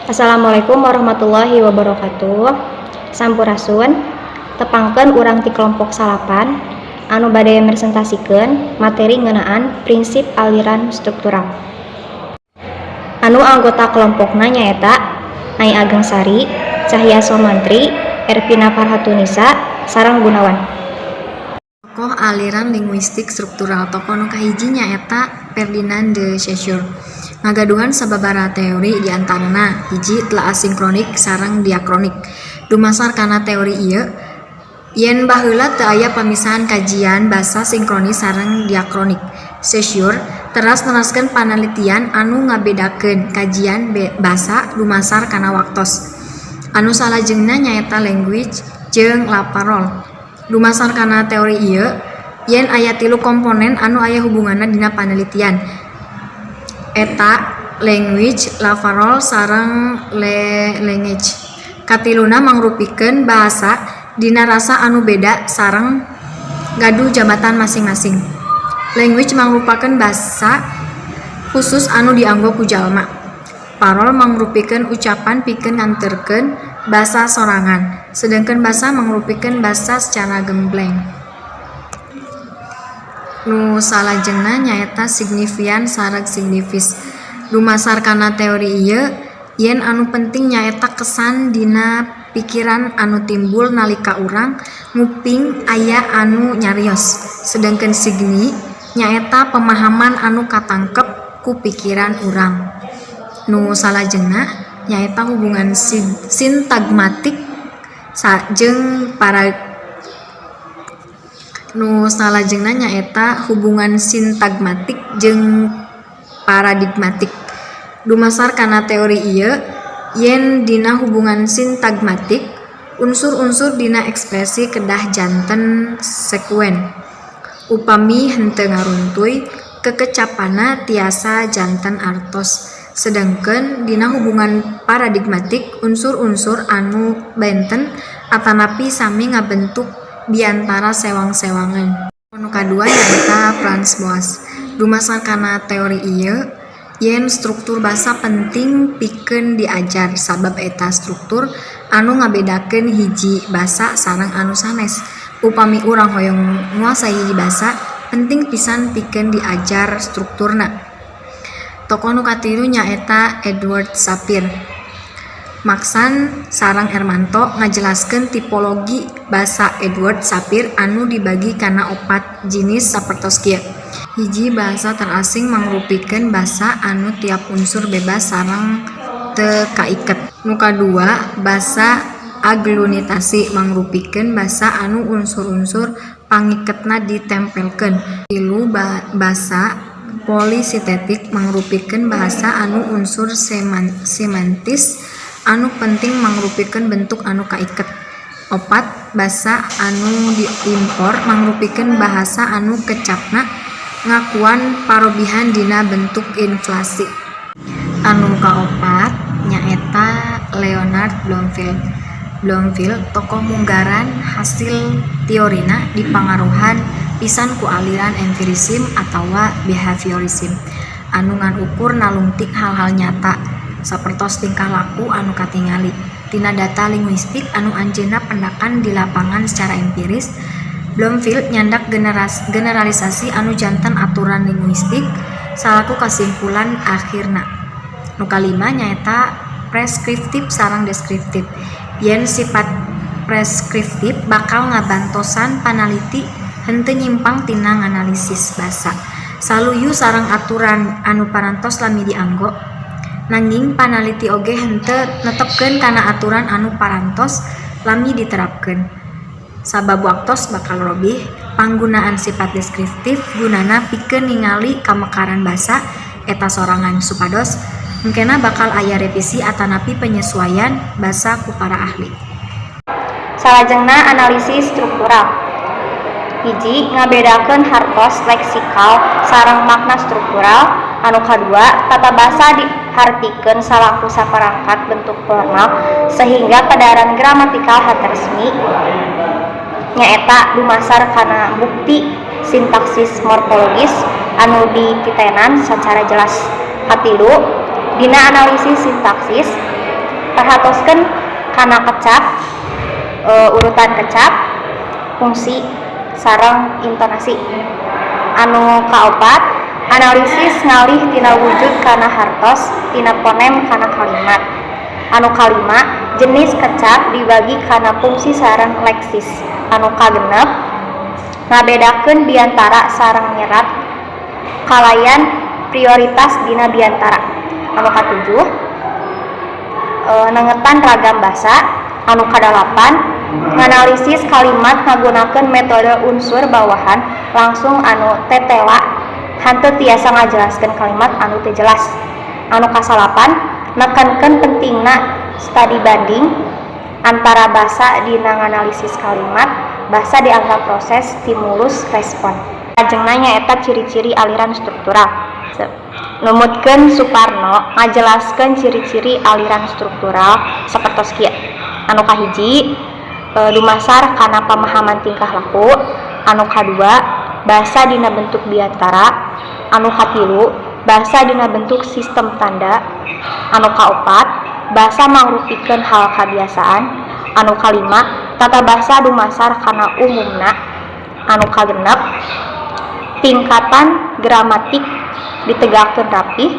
Assalamualaikum warahmatullahi wabarakatuh. Sampurasun. Tepangkeun urang ti kelompok 9 anu bade meresentasikeun materi ngeunaan prinsip aliran struktural. Anu anggota kelompokna nyaeta Ai Ageng Sari, Cahya Somantri, Ervina Farhatunisa, sareng Gunawan. Tokoh aliran linguistik struktural. Tokoh nu kahiji nyaeta Ferdinand de Saussure. Ngagaduhan sababaraha teori, di antarana 1. Telaah sinkronik sareng diakronik. Dumasar kana teori ieu, yen baheula teu aya pamisahan kajian basa sinkronis sareng diakronik. Saussure teras neraskeun panalitian anu ngabedakeun kajian basa dumasar kana waktos. Anu salajengna nyaeta language jeung la parole. Dumasar kana teori ieu, yen aya tilu komponen anu aya hubunganna dina panalitian. Eta language, la parole, sareng langage. Katiluna mangrupikeun bahasa dina rasa anu beda sareng gaduh jabatan masing-masing. Language mangrupakeun basa khusus anu dianggo ku jalma. Parole mangrupikeun ucapan pikeun nganterkeun basa sorangan, sedengkeun basa mangrupikeun basa sacara gembleng. Nu salajengna nyaeta signifian sareng signifis. Dumasar kana teori ieu, yen anu penting nyaeta kesan dina pikiran anu timbul nalika urang nguping aya anu nyarios. Sedengkeun signi nyaeta pemahaman anu katangkep ku pikiran urang. Nu salajengna nyaeta hubungan sintagmatik jeung para Nu salajengna nyaeta hubungan sintagmatik jeung paradigmatik. Dumasar kana teori ieu, yen dina hubungan sintagmatik unsur-unsur dina ekspresi kedah janten sekuen. Upami henteu ngaruntuy, kekecapanna tiasa janten artos. Sedengkeun dina hubungan paradigmatik unsur-unsur anu benten atanapi sami ngabentuk biantara sewang-sewangan. Nu kadua nyaeta Franz Boas. Dumasar kana teori ieu, yen struktur basa penting pikeun diajar sabab eta struktur anu ngabedakeun hiji basa sareng anu sanes. Upami urang hoyong nguasai hiji basa, penting pisan pikeun diajar strukturna. Tokoh nu katilu nyaeta Edward Sapir. Maksan sareng Ermanto ngajelaskeun tipologi basa Edward Sapir anu dibagi kana opat jinis sapertos kieu. 1. Bahasa terasing mangrupikeun basa anu tiap unsur bebas sareng teu kaiket. Nu kadua, basa aglunitasi mangrupikeun basa anu unsur-unsur pangiketna ditempelkeun. 3. Basa polisintetik mangrupikeun bahasa anu unsur semantis anu penting mangrupikeun bentuk anu kaiket. 4. Basa anu diimpor mangrupikeun bahasa anu kecapna ngakuan parobihan dina bentuk inflasi. Anu kaopat nyaeta Leonard Bloomfield. Bloomfield tokoh munggaran hasil teorina dipangaruhan pisan ku aliran empirisme atawa behaviorisme anu ngan ukur nalungtik hal-hal nyata sapertos tingkah laku anu katingali. Tina data linguistik anu anjeunna pendakan di lapangan secara empiris, Bloomfield nyandak generalisasi anu janten aturan linguistik salaku kasimpulan akhirna. Nu kalima nyaeta preskriptif sareng deskriptif. Yen sipat preskriptif bakal ngabantosan panaliti henteu nyimpang tina nganalisis basa saluyu sareng aturan anu parantos lami dianggo. Nanging panaliti oge henteu netepkeun kana aturan anu parantos lami diterapkeun, sabab waktos bakal robih. Panggunaan sifat deskriptif gunana pikeun ningali kamekaran basa eta sorangan supados engkena bakal aya revisi atanapi penyesuaian basa ku para ahli. Salajengna analisis struktural. 1. Ngabedakeun hartos leksikal sareng makna struktural. Anu kadua, tata basa dihartikeun salaku saperangkat bentuk formal sehingga pedaran gramatikal henteu resmi, nyaeta dumasar kana bukti sintaksis morfologis anu dititenan sacara jelas. Katilu, dina analisis sintaksis Perhatoskeun kana kecap, urutan kecap, fungsi sareng intonasi. Anu kaopat, analisis ngalih tina wujud kana hartos, tina fonem kana kalimat. Anu kalima, jenis kecap dibagi kana fungsi sareng leksis. Anu kagenep, ngabedakeun biantara sareng nyerat kalayan prioritas dina biantara. Anu katujuh, nengetan ragam basa. Anu kadalapan, nganalisis kalimat ngagunakeun metode unsur bawahan langsung anu tetela henteu tiasa ngajelaskeun kalimat anu teu jelas. Anu kasalapan, nekankeun pentingna studi banding antara basa dina nganalisis kalimat. Basa dianggap proses stimulus respon. Lajengna nyaeta ciri-ciri aliran struktural. Numutkeun Suparno, ngajelaskeun ciri-ciri aliran struktural sapertos kieu. Anu kahiji, dumasar kana pemahaman tingkah laku. Anu kadua, basa dina bentuk biantara. Anu katilu, basa dina bentuk sistem tanda. Anu kaopat, basa mangrupikeun hal kabiasaan. Anu kalima, tata basa dumasar kana umumna. Anu kagenep, tingkatan gramatik ditegakkeun rapih.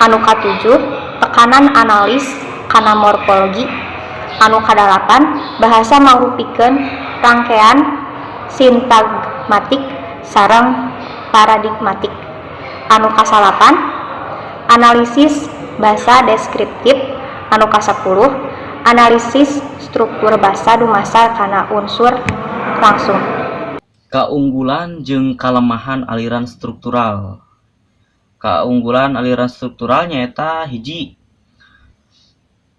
Anu katujuh, tekanan analis kana morfologi. Anu kadalapan, bahasa mangrupikeun rangkean sintagmatik sareng paradigmatik. Anu kasalapan, analisis basa deskriptif. Anu kasapuluh, analisis struktur basa dumasar kana unsur langsung. Kaunggulan jeung kalemahan aliran struktural. Kaunggulan aliran struktural nyaeta hiji,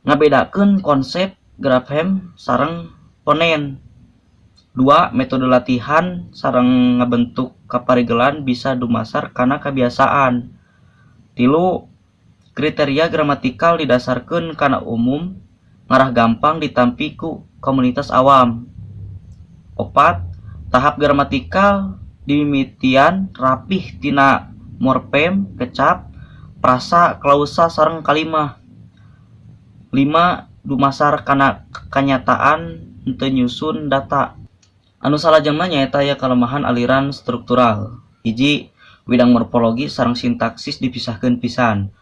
ngabedakeun konsep grafem sareng fonem. Dua, metode latihan sareng ngabentuk kaparigelan bisa dumasar kana kabiasaan. Tilu, kriteria gramatikal didasarkeun kana umum ngarah gampang ditampi ku komunitas awam. Opat, tahap gramatikal dimimitian rapih tina morfem, kecap, frasa, klausa sareng kalimah. Lima, dumasar kana kanyataan henteu nyusun data. Anu salajengna nyaeta aya kalemahan aliran struktural. Hiji, widang morfologi sareng sintaksis dipisahkeun pisan.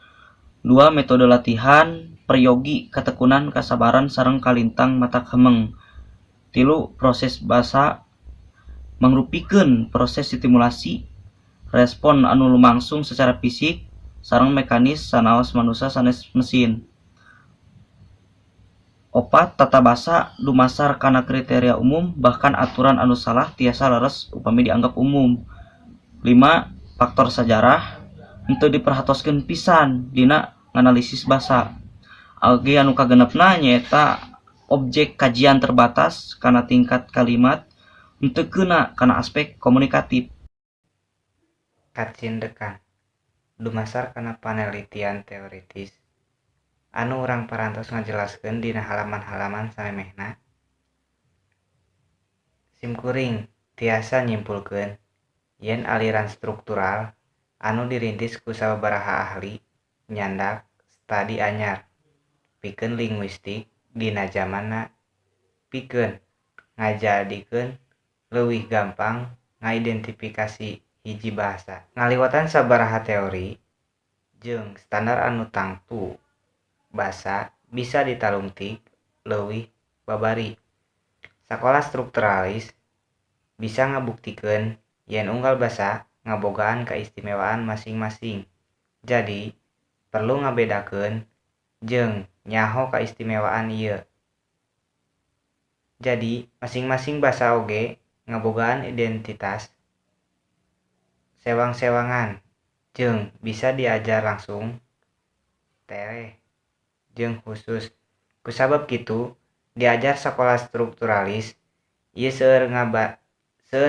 Dua, metode latihan peryogi katekunan, kasabaran sareng kalintang matak hemeng. Tilu, proses basa mangrupikeun proses stimulasi respon anu lumangsung secara fisik sareng mekanis sanaos manusa sanes mesin. Opat, tata basa dumasar kana kriteria umum, bahkan aturan anu salah tiasa leres upami dianggap umum. Lima, faktor sajarah henteu diperhatoskeun pisan dina nganalisis basa. Oge anu kagenepna nyaeta objek kajian terbatas kana tingkat kalimat, henteu keuna kana aspek komunikatif. Kacindekan dumasar kana panelitian teoritis anu urang parantos ngajelaskeun dina halaman-halaman samemehna, simkuring tiasa nyimpulkeun yen aliran struktural anu dirintis ku sababaraha ahli nyandak studi anyar pikeun linguistik dina jamanna pikeun ngajadikeun leuwih gampang ngaidentifikasi hiji bahasa. Ngaliwatan sabaraha teori jeung standar anu tangtu, basa bisa ditalungtik leuwih babari. Sakola strukturalis bisa ngabuktikeun yen unggal basa ngabogaan kaistimewaan masing-masing. Jadi perlu ngabedakeun jeung nyaho kaistimewaan ieu. Jadi masing-masing basa oge ngabogaan identitas sewang-sewangan jeung bisa diajar langsung tereh jeung khusus. Kusabab kitu, diajar sakola strukturalis ieu seueur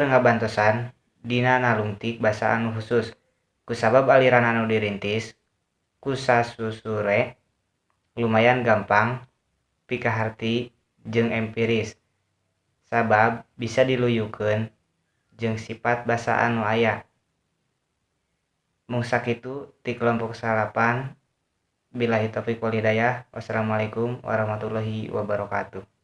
ngabantosan dina nalungtik basa anu khusus. Kusabab aliran anu dirintis ku Saussure lumayan gampang pikaharti jeung empiris, sabab bisa diluyukeun jeung sipat basa anu aya. Mung sakitu ti kelompok 9. Billahi taufiq wal hidayah. Wassalamualaikum warahmatullahi wabarakatuh.